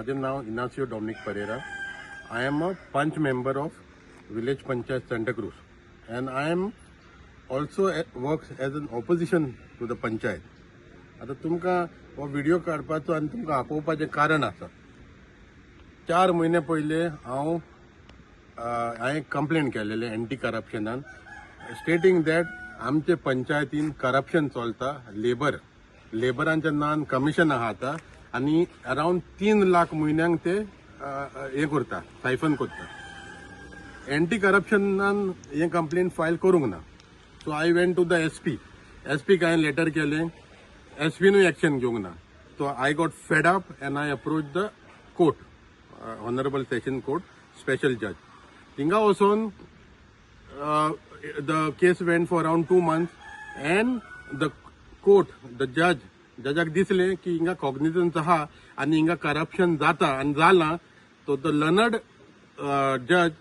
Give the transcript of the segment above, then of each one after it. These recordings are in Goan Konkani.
म्हाजें नांव Inácio Dominic Pereira. I am a panch member of village panchayat Santacruz and I am also works as an opposition to the panchayat. आतां तुमकां हो व्हिडियो काडपाचो आनी तुमकां आपोवपाचें कारण आसा, 4 म्हयने पयले हांवें कंप्लेन केलेलें एंटी करप्शनान, स्टेटींग that आमचे पंचायतीन करप्शन चलता, लेबरांच्या नान कमिशन आहा आतां आनी अरावंड 3 लाख म्हयन्यांक ते हें करता, सायफन करता. एंटी करप्शनान हें कंप्लेन फायल करूंक ना, so I went to the SP. एसपीक हांवें लेटर केलें, एसपीनूय एक्शन घेवंक ना. So I got fed up and I approach the court, honourable session court, special judge. थिंगा वचोन the case went for around 2 months and the court, the judge, जजाक दिसलें की हिंगा कॉग्निजन्स आहा आनी हिंगा करप्शन जाता आनी जालां, तो the learned judge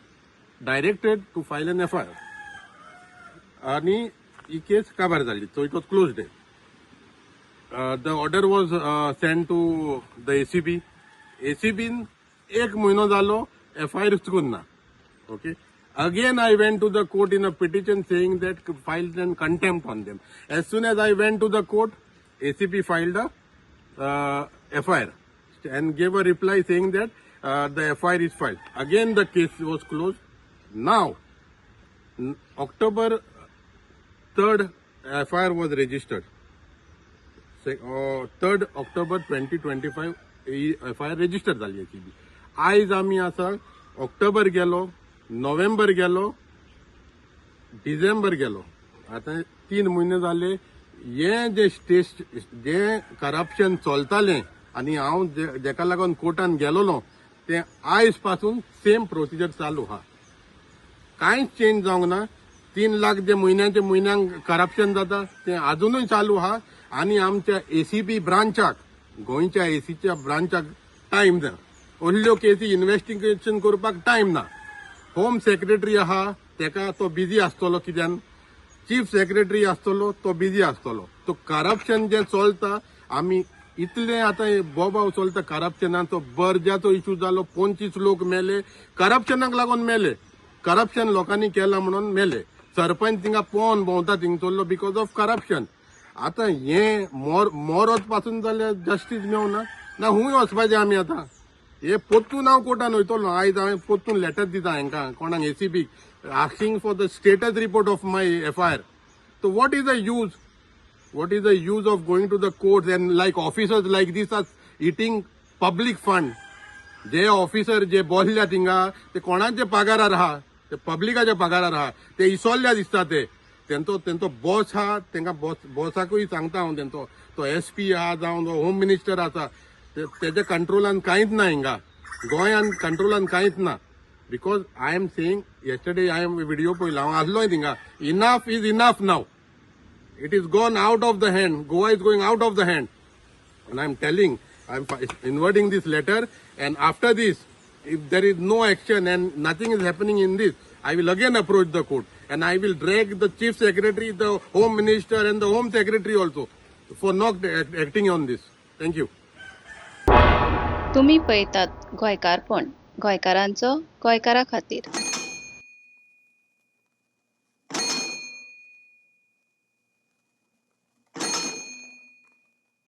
directed to file an FIR आनी ही केस काबार जाली. So it was closed. The order was send to the ACB. एसीबीन एक म्हयनो जालो, एफआयआर करूंक ना. Okay. Again, I went to the court in a petition saying that filed an contempt on them. As soon as I went to the court, ACP filed a FIR and gave a reply saying that the FIR is filed. Again, the case was closed. Now, October 3rd, FIR was registered. Say, 3rd October 2025 he FIR register जाली एसीबी. आयज आमी आसा, ऑक्टोबर गेलो, नोव्हेंबर गेलो, डिसेंबर गेलो, आतां 3 म्हयने जाले. हे जे स्टेट जे करप्शन चलतालें आनी हांव जेका लागून कोर्टान गेलोलो, तें आयज पासून सेम प्रोसिजर चालू आहा. कांयच चेंज जावंक ना. 3 लाख जे म्हयन्याचे म्हयन्यांक करप्शन जाता, तें अजुनूय चालू आहा आनी आमच्या एसीबी ब्रांचाक, गोंयच्या एसीच्या ब्रांचाक टायम ना. व्हडल्यो केसी इन्वेस्टिगेशन करपाक टायम ना. होम सेक्रेटरी आहा, तेका तो बिजी आसतलो कित्यान, चीफ सेक्रेटरी आसतलो, तो बिजी आसतलो. तो करप्शन जें चलता, आमी इतलें आतां बोबाव चलता करप्शनाचो. बर्जाचो इशू जालो, 25 लोक मेले, करप्शनाक लागून मेले, करप्शन लोकांनी केलां म्हणून मेले. सरपंच थिंगा पोवन भोंवता थिंगसरलो because of corruption. आतां हें मोरत पासून जाल्यार जस्टीस मेवना ना. खूंय वचपाचें आमी आतां? हे परतून हांव कोर्टान वयतलो. आयज हांवें परतून लेटर दिता हांकां कोणाक, ACB, asking for the status report of my FIR. So what is the use? What is the use of going to the courts and like officers like this are eating public fund? J officer जे बोल्ल्या थिंगा, ते कोणाचे पगारार आहा? ते पब्लिकाच्या पगारार आहा. ते इसोल्ल्या दिसता. ते तेंचो बॉस आहा, तेंका बॉसाकूय सांगता हांव, तेंचो तो एसपी आहा जावं तो होम मिनिस्टर आसा, तेच्या कंट्रोलान कांयच ना. हिंगा गोंयान कंट्रोलान कांयच ना, because I am saying, yesterday I am video पळयला, हांव आसलोय थिंगा. Enough is enough now. It is gone out of the hand. Goa is going out of the hand. And I'm telling, I'm inverting this letter. And after this, if there is no action and nothing is happening in this, I will again approach the court and I will drag the chief secretary, the home minister, and the home secretary also for not acting on this. Thank you. तुमी पळयतात गोंयकारपण, गोंयकारांचो गोंयकारा खातीर.